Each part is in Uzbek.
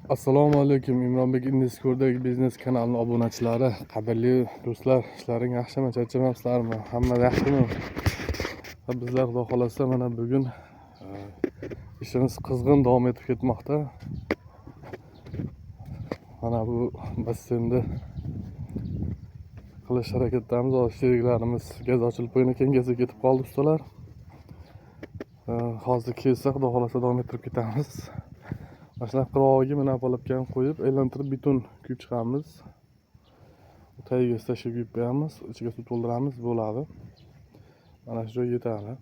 Assalomu alaykum, Imronbek Index biznes kanalining obunachilari, qadrli do'stlar, ishlaring yaxshimi, charchamayapsizlarmi, hamma yaxshimi? Ha, bizlar, xudo xohlasa, mana bugun ishimiz qizg'in davom etib ketmoqda. Mana bu basseynni qilish harakatdamiz. Hozir sheriklarimiz gaz ochilib qo'ygan ekan, gazga ketib qoldi ustalar. Hozir kelsa, xudo xohlasa, davom ettirib ketamiz. Mana shunaqa qirg'og'iga mana polapkani qo'yib, aylantirib beton quyib chiqamiz. Tagiga stashka quyib qo'yamiz, ichiga suv to'ldiramiz, bo'ladi. Mana shu joy yetadi.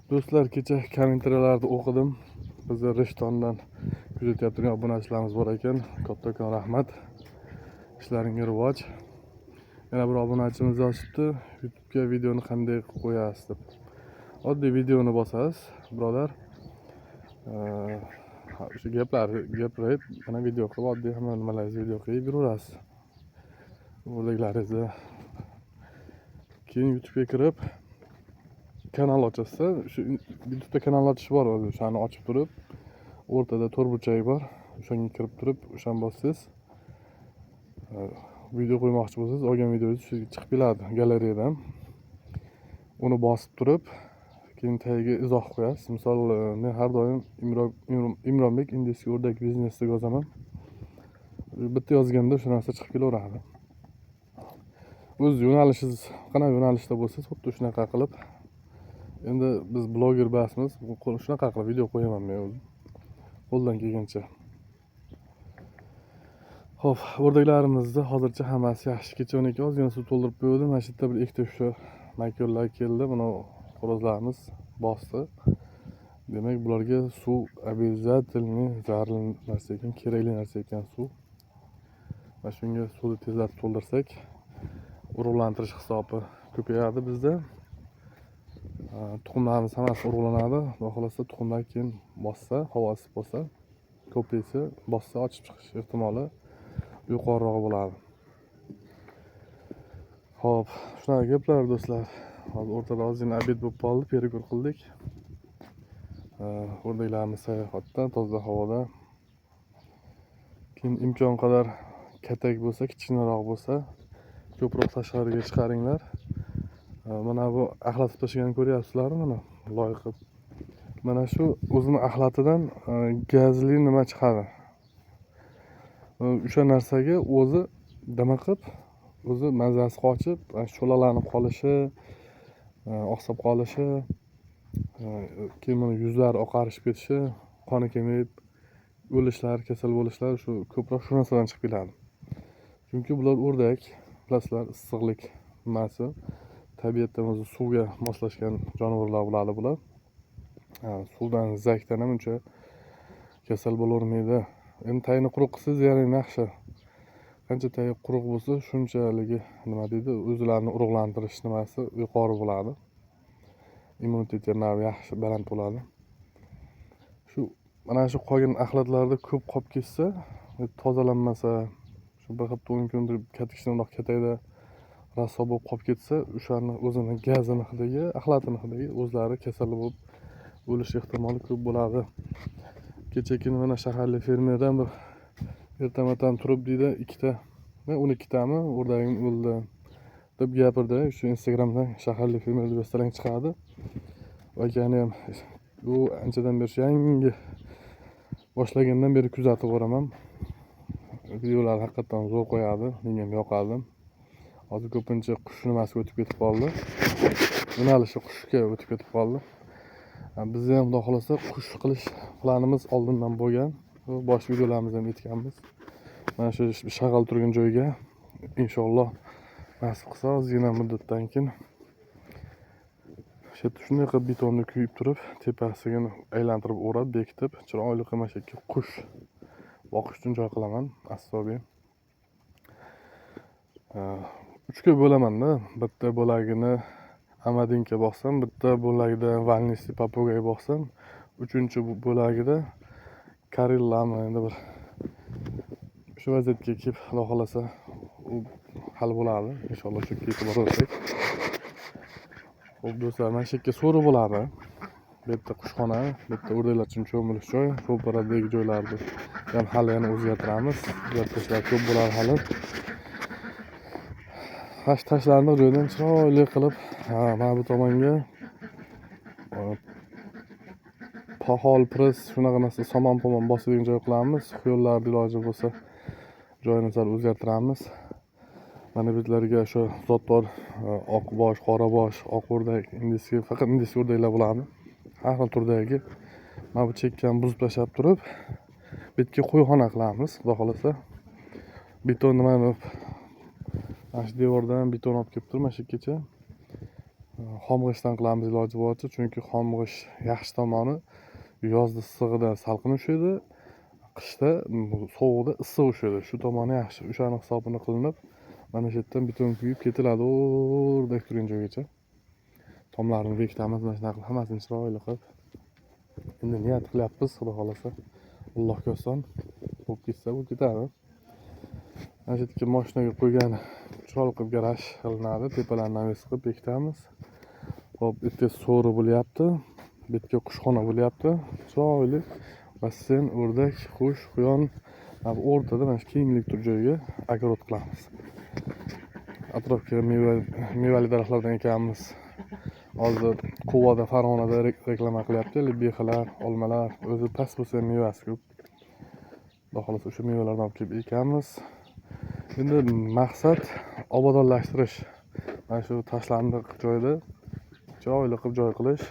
Do'stlar, kecha kommentariyalarda o'qidim. Bizni Rishtondan kuzatyapti turgan obunachilarimiz bor ekan. Kattakon rahmat. Ishlaringga rivoj. Yana bir obunachimiz yozibdi, YouTube'ga videoni qanday qo'yasiz deb. Oddiy videoni bosasiz, birodar. O'sha gaplarni gapirib, mana video qilib, oddiy hamma nimalaringizni video qilib yuraverasiz. O'rdaklaringizni. Keyin YouTube'ga kirib kanal ochasiz. Shu YouTube'da kanal ochish bor o'zi, o'shani ochib turib, o'rtada to'rtburchak bor. O'shanga kirib turib, o'shani bossangiz, video qo'ymoqchi bo'lsangiz, olgan videongiz shu yerga chiqib keladi galereyadan. Uni bosib turib, keyin tagiga izoh qo'yasiz. Misol, men har doim Imronbek Index o'rdak biznes deb yozaman. Bitta yozganda o'sha narsa chiqib kelaveradi. O'z yo'nalishingiz qanaqa yo'nalishda bo'lsa, xuddi shunaqa qilib. Endi biz bloger emasmiz, shunaqa qilib video qo'yaman men o'zim. Qo'ldan kelgancha. Xo'p, o'rdaklarimizni hozircha hammasi yaxshi. Kecha 12 ozgina suv to'ldirib qo'ydim. Mana shu yerda bir ikkita shu makorlar keldi. Buni xo'rozlarimiz bosdi. Demak, bularga suv обязательно zarur narsa ekan, kerakli narsa ekan suv. Mana shunga suvni tezlatib to'ldirsak, urug'lantirish hisobi ko'payadi bizda. Tuxumlarimiz hammasi urug'lanadi. Xudo xohlasa, tuxumlar keyin bossa, havo issiq bo'lsa, ko'paysa, bossa, ochib chiqish ehtimoli yuqoriroq bo'ladi. Xo'p, shunaqa gaplar, do'stlar. Hozir o'rtada ozgina обед bo'lib qoldi, перекур qildik. O'rdaklarimiz sayohatda, toza havoda. Keyin imkon qadar katak bo'lsa, kichkinaroq bo'lsa, ko'proq tashqariga chiqaringlar. Mana bu axlat tashlaganini ko'ryapsizlarmi mana loy qilib. Mana shu o'zini axlatidan gazli nima chiqadi. O'sha narsaga o'zi dimiqib, o'zi mazasi qochib, sho'lalanib qolishi, oqsab qolishi, keyin mana yuzlari oqarishib ketishi, qoni kamayib o'lishlar, kasal bo'lishlar shu ko'proq shu narsadan chiqib keladi. Chunki bular o'rdak, bilasizlar, issiqlik nimasi, tabiatdan o'zi suvga moslashgan jonivorlar bo'ladi bular. Suvdan, zakdan ham uncha kasal bo'lavermaydi. Endi tagini quruq qilsangiz yana ham yaxshi. Qancha tagi quruq bo'lsa, shunchaligi, nima deydi, o'zlarini urug'lantirish nimasi yuqori bo'ladi. Immunitet yaxshi baland bo'ladi. Shu mana shu qolgan axlatlarda ko'p qolib ketsa, tozalanmasa, shu bir hafta 10 kun katta kichkinaroq katakda rasso bo'lib qolib ketsa, o'shani o'zini gazini hidiga, axlatini hidiga o'zlari kasal bo'lib o'lish ehtimoli ko'p bo'ladi. Kecha kuni mana shaharli fermerdan bir ertamadan turib deydi, ikkita, 12 tami o'rdagim o'ldi deb gapirdi. Shu Instagramdan shaharli fermer deb yozsalang chiqadi. Akani ham bu anchadan beri, shu yangi boshlagandan beri kuzatib boraman. Videolar haqiqatdan zo'r qo'yadi, menga ham yoqadi. Hozir ko'pincha qush nimasiga o'tib ketib qoldi. Yo'nalishi qushga o'tib ketib qoldi. Bizni ham, xudo xohlasa, qush qilish planimiz oldindan bo'lgan. Bosh videolarimizda ham aytganmiz. Mana shu shag'al turgan joyga, inshaalloh, nasib qilsa, ozgina muddatdan keyin o'sha yerda shunday qilib betonni quyib turib, tepasiga aylantirib o'rab, bekitib, chiroyli qilib mana shu yerga qush boqish uchun joy qilaman astobi. Uchga bo'lamanda, bitta bo'lagini amadinka boqsam, bitta bo'lagida волнистый попугай boqsam, uchinchi bo'lagida karillami, endi bir shu vaziyatga kelib, xudo xohlasa, u hal bo'ladi inshaalloh, shu yerga yetib borsak. Xo'p, do'stlar, mana shu yerga so'ri bo'ladi. Bu yerda qushxona, bu yerda o'rdaklar uchun cho'milish joy, ro'paradagi joylarni ham hali yana o'zgartiramiz. O'zgartirishlar ko'p bo'ladi hali. Mana shu tashlandiq joydan chiroyli qilib, mana bu tomonga poxol, press shunaqa narsa, somon pomon bosadigan joy qilamiz. Yo'llarni iloji bo'lsa joyini sal o'zgartiramiz. Mana bu yerlarga o'sha zotdor oqbosh, qorabosh, oq o'rdak, индийский, faqat индийский o'rdaklar bo'ladi. Har xil turdagi. Mana bu chekkani buzib tashlab turib, bu yerga qo'yxona qilamiz, xudo xohlasa. Beton nimani mana shu devordan beton olib kelib turib, mana shu yergacha xomg'ishtdan qilamiz iloji boricha, chunki xomg'isht yaxshi tomoni yozda issig'ida salqin ushlaydi, qishda sovug'ida issiq ushlaydi. Shu tomoni yaxshi. O'shani hisobini qilinib, mana shu yerdan beton kuyib ketiladi o'rdak turgan joygacha. Tomlarini bekitamiz, mana shunaqa qilib hammasini chiroyli qilib. Endi niyat qilyapmiz, xudo xohlasa. Allohga oson bo'lib ketsa, bo'lib ketadi. Mana shu yerga mashinaga qo'ygan chiroyli qilib garaj qilinadi, tepalarini навес qilib bekitamiz. Xo'p, bu yerda so'ri bo'lyapti. Bu yerga qushxona bo'lyapti. Chiroyli basseyn, o'rdak, qush, quyon. Mana bu o'rtada mana shu kenglik tur joyga огород qilamiz. Atrofga mevali daraxtlardan ekamiz. Hozir Quvada, Farg'onada reklama qilyapti. Лепеха lar, olmalar, o'zi past bo'lsa ham mevasi ko'p. Xudo xohlasa o'sha mevalarni olib kelib ekamiz. Endi maqsad obodonlashtirish. Mana shu tashlandiq joyda chiroyli qilib joy qilish.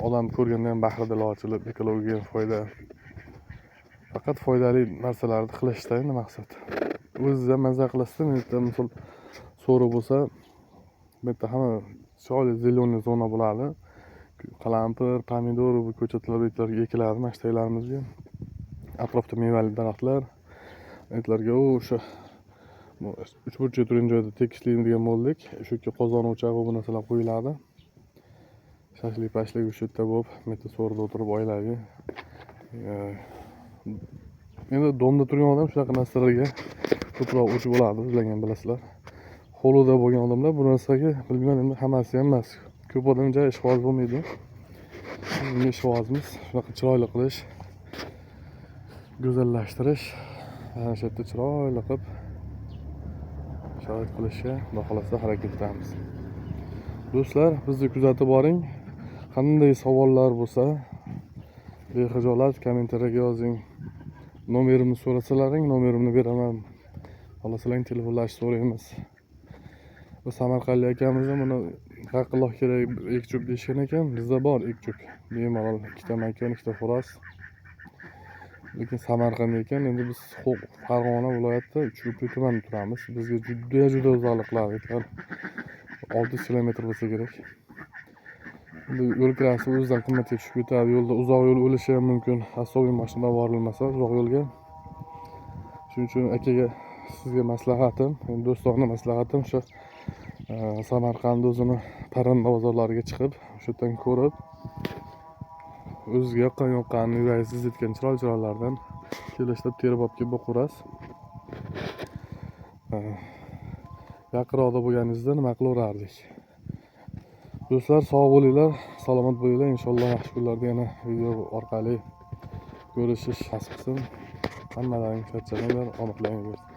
Odam ko'rganda ham bahri dili ochilib, ekologiyaga ham foyda. Faqat foydali narsalarni qilishda endi maqsad. O'zingiz ham maza qilasizda, bu yerda misol so'ri bo'lsa, bu yerda hamma chiroyli зеленый zona bo'ladi. Qalampir, pomidor bu ko'chatlar bu yerlarga ekiladi mana shu taglarimizga. Atrofda mevali daraxtlar. Aytlarga u o'sha uchburchak turgan joyda tekislaydigan bo'ldik. O'sha yerga qozon o'chog'i bu narsalar qo'yiladi. Shashlik pashlik o'sha yerda bo'lib, bu yerda so'rida o'tirib oilaviy. Endi дом da turgan odam shunaqa narsalarga ko'proq o'ch bo'ladi, o'zlaring ham bilasizlar. Hovlida bo'lgan odamlar bu narsaga bilmayman endi hammasi ham emas. Ko'p odam joy ishvoz bo'lmaydi. Bunga ishvozimiz shunaqa chiroyli qilish, go'zallashtirish, ana shu yerda chiroyli qilib sharoit qilishga xudo xohlasa harakat etamiz. Do'stlar, bizni kuzatib boring. Qanday savollar bo'lsa, bexijolat kommentariyaga yozing. Nomerimni so'rasalaring, nomerimni beraman. Xohlasalaring telefonlashib so'raymiz. Bu samarqandlik akamiz ham buni g'aqilloq kerak ekchuk deyishgan ekan. Bizda bor ekchuk. Bemalol ikkita makon, ikkita xo'roz. Lekin Samarqand ekan, endi biz Farg'ona viloyatida Uchko'prik tumanida turamiz. Bizga juda juda uzoqlik qiladi. Aytlar 600 kilometr bo'lsa kerak. Endi yo'l kirasi o'zidan qimmatga tushib ketadi. Yo'lda uzoq yo'l o'lishi ham mumkin. Особый mashinada borilmasa uzoq yo'lga. Shuning uchun akaga sizga maslahatim, endi do'stona maslahatim shu Samarqand o'zini parranda bozorlariga chiqib, o'sha yerdan ko'rib, o'zizga yoqqan yoqqanini yuragingiz etgan chiroyli chiroylilardan kelishib terib olib kelib boqaverasiz. Yaqinroqda bo'lganingizda nima qilaverardik. Do'stlar, sog' bo'linglar, salomat bo'linglar. Inshaalloh yaxshi kunlarda yana video orqali ko'rishish nasib qilsin. Hammalaring charchamanglar, omadlaring bersin.